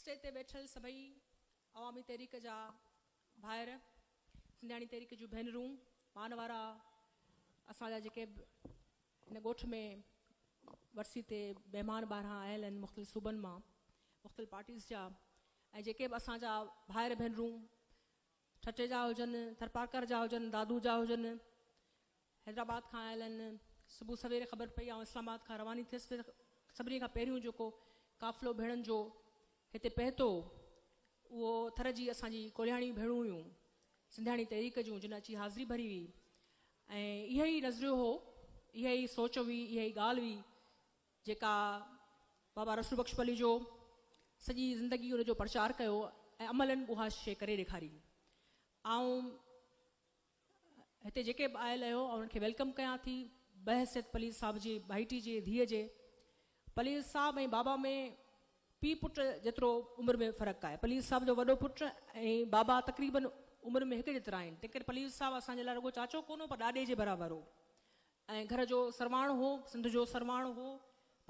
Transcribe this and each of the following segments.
Stage تي ويٺل سڀئي عوامي تحريڪ جا ڀائر، سنڌياڻي تحريڪ جون ڀينرون، مان وارا اسان جا جيڪي به هن ڳوٺ ۾ ورسي تي مهمان ٻاهران آيل آهن مختلف صوبن مان مختلف پارٽيز جا ۽ جيڪي به اسان جا ڀائر ڀينرون ٺٽي جا هجن، ٿرپارڪر جا هجن، دادو جا هجن، حيدرآباد کان آيل آهن. صبح سوير خبر پئي آئون اسلام آباد کان رواني ٿيس ته سڀني کان پهريون جيڪو قافلو ڀيڻن جو هتي پهتو اهو ٿر جي اسان جي ڪولهياڻي ڀيڻون هيون سنڌياڻي تحريڪ جون جن اچي حاضري ڀري هئي ۽ اهي ئي نظريو هو اها ئي سوچ هئي اها ئي ڳالهه هئي جيڪا بابا رسول بخش پليجو سڄي زندگي ان جو پرچار ڪيو ۽ عملاً اها شيء ڪري ڏيکاري. آئون هتي جيڪي به آيل آهيو آئون انهن کي welcome ڪيان ٿي بحيثيت پليج صاحب جي ڀائٽي جي ڌيء جي. پليج صاحب ۽ بابا ۾ پيء پٽ جيترو عمر ۾ فرق آهي. پليج صاحب جو وڏو پٽ ۽ بابا تقريباً عمر ۾ هڪ جيترا آهن. تنهنڪري پليج صاحب اسان جي لاء رڳو چاچو ڪونه هو پر ڏاڏي جي برابر هو. ۽ گهر جو سرواڻ هو، سنڌ جو سرواڻ هو،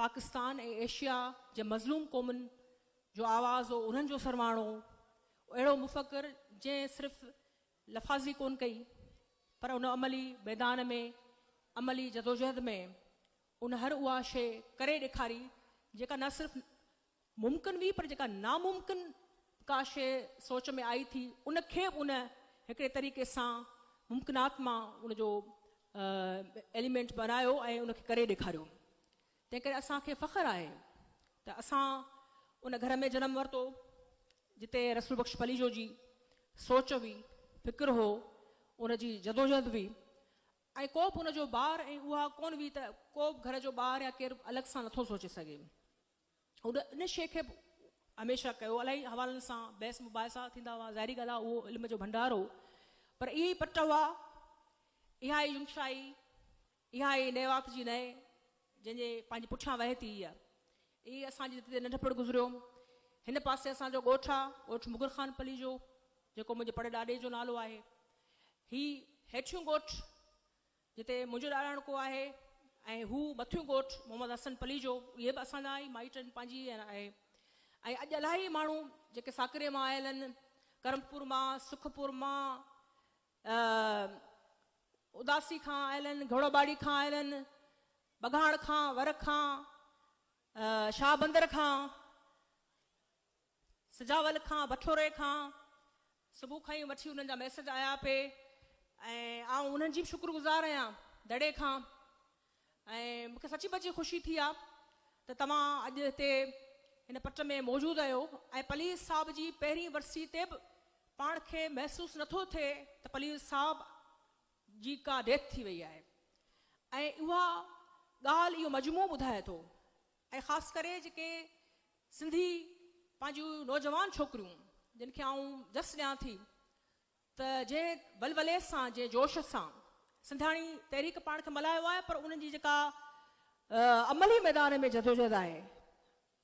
پاڪستان ۽ ايشيا جي مظلوم قومن جو آواز هو، انهن جو سرواڻ هو. اهڙو مفڪر جنهن صرف لفاظي ڪونه ڪئي پر ان عملي ميدان ۾ عملي جدوجهد ۾ ان هر اها شيء ڪري ڏيکاري جيڪا نه صرف ممڪن هئي پر جيڪا ناممڪن ڪا شيء سوچ ۾ آئي ٿي ان کي به ان هڪڙي طريقي سان ممڪنات مان ان جو ايليمينٽ بنايو ۽ ان کي ڪري ڏيکاريو. تنهن ڪري اسان کي فخر آهي ته اسان ان گهر ۾ جنم ورتو جتي رسول بخش پليجو جي سوچ هئي، فڪر هو، ان جي جدوجهد هئي ۽ ڪو به ان جو ٻار ۽ اها ڪونه هئي ته ڪو به گهر جو ٻار يا ڪير الڳ سان نٿو سوچي سگهي. هن ان شيء کي به هميشه ڪيو. الاهي حوالن سان بحث مباحثا ٿيندا هئا. ظاهري ڳالهه آهي اهو علم جو ڀنڊار هو. پر اهي ئي پٽ هئا، اها ئي ينگشاهي، اها ئي نيوات جي نئين جنهن جي پنهنجي پٺيان وهي ٿي هيء. اهي اسان جي جتي ننڍپڻ گذريو. هن پاسي اسان جو ڳوٺ آ، ڳوٺ مغل خان پليجو، جيڪو منهنجي پڙ ڏاڏي جو نالو آهي. هي هيٺيون ڳوٺ جتي منهنجو ڏاڏاڻڪو آهي ۽ هو مٿيون ڳوٺ محمد حسن پليجو اهي به اسان جا ئي مائٽ آهن پنهنجي ئي آهي ۽ اڄ الاهي ماڻهو جيڪي ساڪري مان آيل آهن ڪرمپور مان سکپور مان اداسي کان آيل آهن گهوڙاٻاڙي کان آيل آهن بگهاڻ کان ور کان شاهه بندر کان سجاول کان بٺوري کان صبح کان ئي وٺي انهن جا ميسيج آيا پئي ۽ آئون انهن جي به شڪر گذار آهيان دڙي کان ۽ مون کي سچي پچي خوشي ٿي آ ته توهان اڄ هتي هن پٽ ۾ موجود آهيو ۽ پليز صاحب جي پهرين ورسي تي به پاڻ کي محسوس نٿو ٿئي ته پليز صاحب جي ڪا ڊيٿ ٿي وئي آهي ۽ اها ڳالهه اهو مجموعو ٻڌائي ٿو ۽ خاص ڪري جيڪي سنڌي پنهنجون نوجوان ڇوڪريون جن کي آئون جس ڏيان ٿي ته جنهن ولولي سان جنهن جوش سان سنڌياڻي تحريڪ پاڻ کي ملهايو آهي پر انهن جي جيڪا عملي ميدان ۾ جدوجهد آهي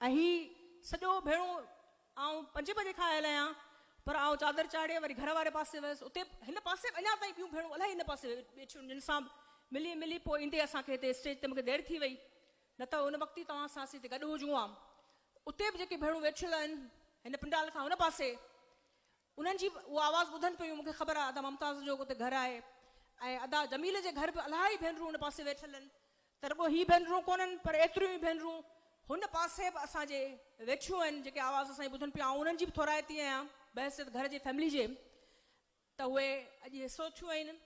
۽ هي سڄو ڀيڻو آئون پنجين بجي کان آيل آهيان پر آئون چادر چاڙهي وري گهر واري پاسي ويس اتي هن پاسي به اڃا تائين ٻيون ڀيڻون الائي هن پاسي ويٺيون جن سان ملي ملي پوء ايندي اسان کي هتي اسٽيج تي مونکي دير ٿي وئي نه ته ان وقت ئي توهان سان اسين هتي گڏ هجون ها. اتي به جيڪي ڀيڻون ويٺل آهن هن پنڊال کان هن پاسي انهن جي به اهو آواز ٻڌن پيون. مون کي خبر آهي ادا ممتاز جو اتي گهر آهي ۽ ادا جميل جي گهر به الاهي ڀينرون ان پاسي ويٺل آهن ته رڳو هي ڀينرون ڪونهن پر ايتريون ئي ڀينرون هن پاسي به اسان جي ويٺيون آهن جيڪي آواز اسان جي ٻڌن پيون. آئون انهن جي به ٿورائتي آهيان بحيثيت گهر جي فيملي جي. ته اهي اڄ حصو ٿيون آهن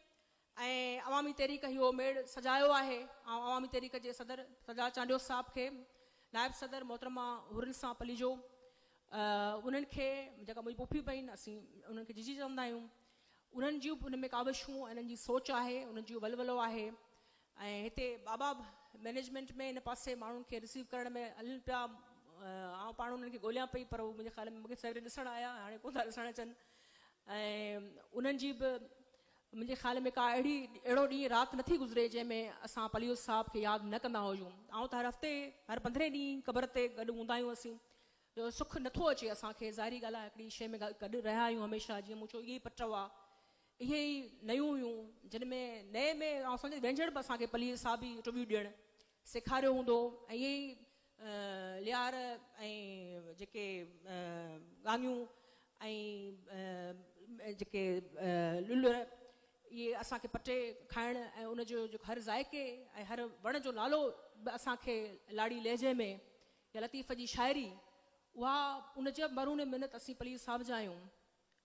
۽ عوامي تحريڪ اهو ميڙ سجايو آهي. آئون عوامي تحريڪ جي صدر سجاد چانڊيو صاحب کي، نائب صدر محترمه حورالنساء پليجو انهن کي جيڪا منهنجي پڦي به آهن اسين انهن کي جيجي چوندا آهيون انهن جون به ان ۾ ڪاوشون ۽ انهن جي سوچ آهي انهن جو ولولو آهي ۽ هتي بابا به مئنيجمينٽ ۾ ان پاسي ماڻهن کي رسيو ڪرڻ ۾ هلن پيا. آئون پاڻ انهن کي ڳوليان پئي پر هو منهنجي خيال ۾ مون کي سويري ڏسڻ آيا هاڻي ڪونه ٿا ڏسڻ اچن ۽ انهن جي به منهنجي خيال ۾ ڪا اهڙي اهڙو ڏينهن رات نٿي گذري جنهن ۾ اسان پليو صاحب کي ياد نه ڪندا هجون. آئون ته هر هفتي هر پندرهين ڏينهن قبر تي گڏ هوندا آهيون اسين جو سک نٿو اچي اسان کي ظاهري ڳالهه آهي هڪڙي شيء ۾ گڏ رهيا آهيون هميشه جيئن مون چيو اهي ئي پٽ هئا اهي ئي نيون هيون جن ۾ نئين ۾ آئون سمجهان ٿي وينجهڙ به اسان کي پليجي صاحب ئي ٽٻيون ڏيڻ سيکاريو هوندو ۽ اهي ئي ليار ۽ جيڪي ڳاڱيون ۽ جيڪي لولر اهي اسان کي پٽي کائڻ ۽ ان جو جيڪو هر ذائقي ۽ هر وڻ جو نالو به اسان کي لاڙي لهجي ۾ يا لطيف جي شاعري اها ان جي مرهون منت اسين پليجي صاحب جا آهيون،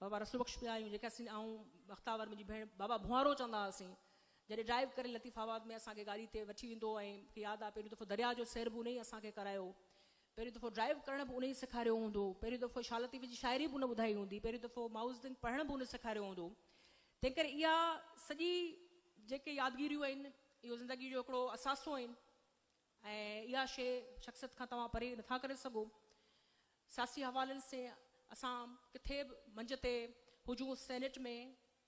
بابا رسول بخش به آهيون جيڪي اسين آئون بختاور منهنجي ڀيڻ بابا ڀونئارو چوندا هئاسين جڏهن ڊرائيو ڪري لطيف آباد ۾ اسان کي گاڏي تي وٺي ويندو هو ۽ مونکي ياد آهي پهريون دفعو درياء جو سير به ان ئي اسان کي ڪرايو پهريون دفعو ڊرائيو ڪرڻ به ان ئي سيکاريو هوندو، پهريون دفعو شاهه لطيف جي شاعري به ان ٻڌائي هوندي، پهريون دفعو مائوزدنگ پڙهڻ به ان سيکاريو هوندو. تنهنڪري اها سڄي جيڪي يادگيريون آهن، اهو زندگي جو هڪڙو اثاثو آهن ۽ اها شيء شخصيت کان توهان پري نٿا ڪري سگهو. سياسي حوالن سين اسان ڪٿي به منچ تي هجون سينيٽ ۾،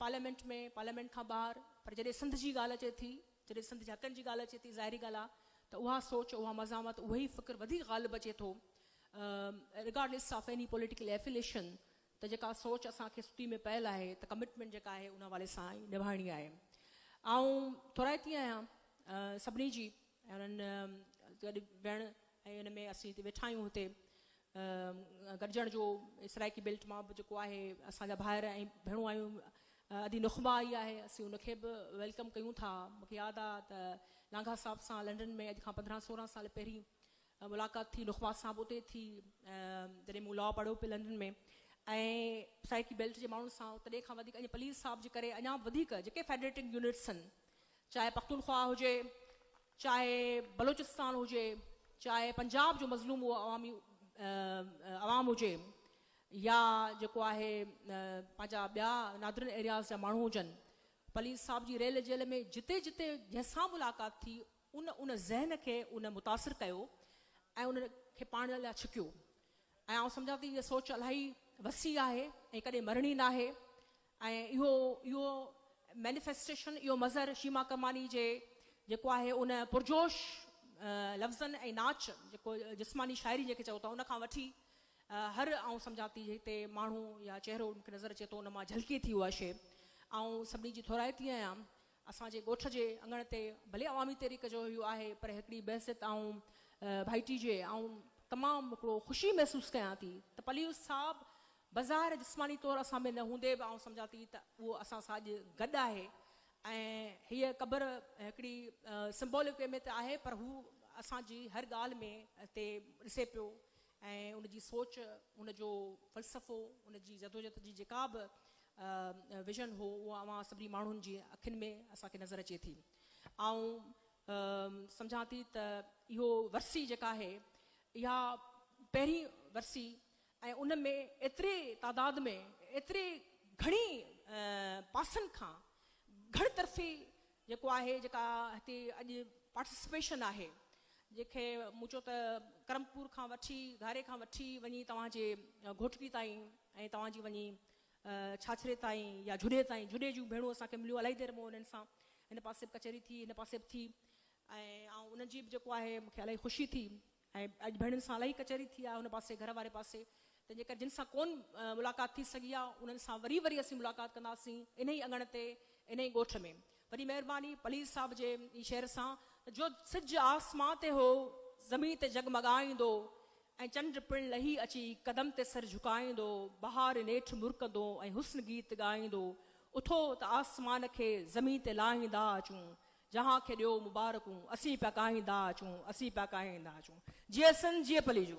پارليامينٽ ۾، پارليامينٽ کان ٻاهر، پر جڏهن سنڌ جي ڳالهه اچي ٿي، جڏهن سنڌ جي حقن جي ڳالهه اچي ٿي، ظاهري ڳالهه آهي ته اها سوچ، اها مزاحمت، اهو ئي فڪر وڌيڪ غالب اچي ٿو، Regardless of any political affiliation، ته جيڪا سوچ اسان کي ستي ۾ پيل آهي ته ڪمٽمينٽ جيڪا آهي ان حوالي سان ئي نڀائڻي آهي. آئون ٿورائتي آهيان سڀني جي ۽ انهن گڏ ويهڻ ۽ ان ۾ اسين هتي ويٺا آهيون هتي گڏجڻ جو سرائيڪي بيلٽ مان به جيڪو آهي اسان جا ڀائر ۽ ڀيڻون آهيون ادي نخبه آئي آهي اسين ان کي به welcome ڪيون ٿا مونکي ياد آ ته لانگاهه صاحب سان لنڊن ۾ اڄ کان 15 16 سال پهرين ملاقات ٿي نخبه سان به اتي ٿي جڏهن مون لا پڙهيو پئي لنڊن ۾ ۽ سرائيڪي بيلٽ جي ماڻهن سان تڏهن کان وڌيڪ اڃا پليز صاحب جي ڪري اڃا به وڌيڪ جيڪي فيڊريٽنگ يونٽس آهن چاهي پختونخواهه هجي، چاهي بلوچستان هجي، چاهي پنجاب جو مظلوم اهو عوامي عوام هجي يا جيڪو آهي پنهنجا ٻيا نادرن ايرياز جا ماڻهو هجن، پليز صاحب جي ريل جيل ۾ جتي جتي جنهن سان ملاقات ٿي ان ان ذهن کي ان متاثر ڪيو ۽ ان کي پاڻ لاء ڇڪيو ۽ آئون سمجهان ٿي هيء سوچ الاهي وسيع آهي ۽ ڪڏهن مرڻي ناهي ۽ اهو اهو مينيفيسٽيشن اهو مظهر شيما ڪماني جي جيڪو آهي ان پرجوش لفظن ۽ ناچ جيڪو جسماني شاعري جنهن کي چئو ٿا ان کان وٺي هر آئون سمجهان ٿي جتي ماڻهو يا چهرو مون کي نظر اچي ٿو ان مان جهلڪي ٿي اها شيء آئون سڀني جي ٿورائتي آهيان اسان جي ڳوٺ جي اڱڻ تي ڀلي عوامي تحريڪ جو اهو آهي پر هڪڙي بحثيت آئون ڀائٽي جي آئون تمام هڪڙو خوشي محسوس ڪيان ٿي ته پليو صاحب بظاهر جسماني طور اسان ۾ نه هوندي به آئون سمجهان ٿي ته اهو اسان سان اڄ گڏ آهي ۽ هيء قبر هڪڙي سمبولڪ وي ۾ ته آهي پر هو اسان جي هر ڳالهه ۾ هتي ڏسي پيو ۽ ان جي سوچ ان جو فلسفو ان جي جدوجهد جي جيڪا به ويزن هو اهو اوهان سڀني ماڻهن جي اکين ۾ اسان کي نظر اچي ٿي. آئون سمجهان ٿي ته اهو ورسي جيڪا آهي اها پهرين ورسي ۽ ان ۾ ايتري تعداد ۾ ايتري گهڻي پاسن کان گهڻ طرفي جيڪو آهي جيڪا هتي اڄ پارٽيسپيشن آهي جنهن کي مون چيو ته ڪرمپور کان وٺي گهاري کان وٺي وڃي توهان جي گهوٽڪي تائين ۽ توهان جي وڃي ڇاڇري تائين يا جهڏي تائين جهڏي جون ڀيڻون اسان کي مليون الائي دير مون انهن سان هن پاسي به ڪچهري ٿي هن پاسي به ٿي ۽ آئون انهن جي به جيڪو آهي مون کي الائي خوشي ٿي ۽ اڄ ڀيڻن سان الاهي ڪچهري ٿي آهي ان پاسي گهر واري پاسي تنهن جي ڪري جن سان ڪون ملاقات ٿي سگهي آهي انهن سان وري وري اسين ملاقات ڪنداسين انهي اڱڻ تي انهي ڳوٺ ۾ وڏي مهرباني پليز صاحب جي هي شعر سان ته جو سج آسمان تي هو زمين تي جڳمڳائيندو ۽ چنڊ پڻ لهي اچي قدم تي سر جهڪائيندو بهار نيٺ مرڪندو ۽ حسن گيت ڳائيندو اٿو ته آسمان کي زمين تي لاهيندا اچون جهان کي ڏيو مبارڪون، اسين پيا ڪاهيندا اچون، اسين پيا ڪاهيندا اچون. جيئي سنڌ جيئي پليجو.